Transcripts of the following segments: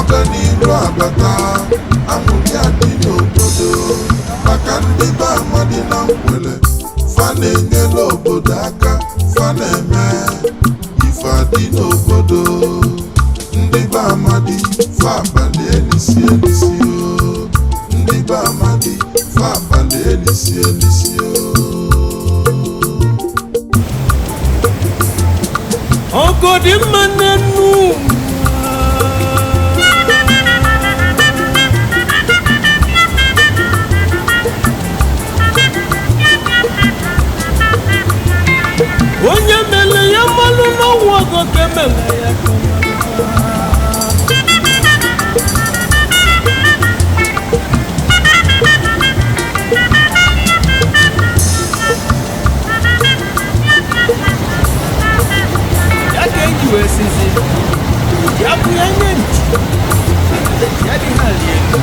Ọganiru abata, aṅụrị adị n'obodo, maka ndị be Amadi na Nkwele fa na-enyere obodo aka, fa na-eme ife adị n'obodo. Ndị be Amadi fa abalị elisi elisi o, ndị be Amadi fa abalị elisi elisi o. Ọgọ dị mma n'enu ụwa. Onye mere ya mmalụ n'ọnwụ, ọgọ ka emere ya ka ọ mara. Ya ka eji wee sizi ya bụ ya nye nchi ya dị ha lie elu.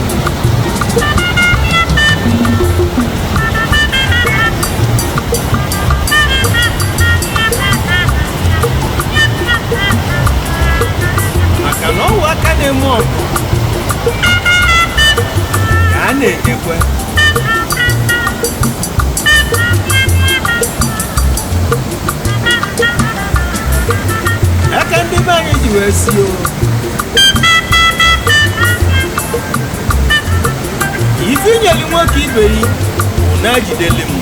Maka na ọwụ aka na-eme ọgụ ka a na-enyekwe. Aka ndị be anyị ji wee si o ife inyeli nwoke ibe yi bụ na ejideli m.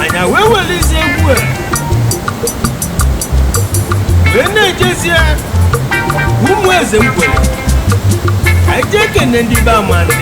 Anya wee welizie egwu a wee na-ejezie ụmụ eze Nkwere ka anyị jee kene ndị be Amandị.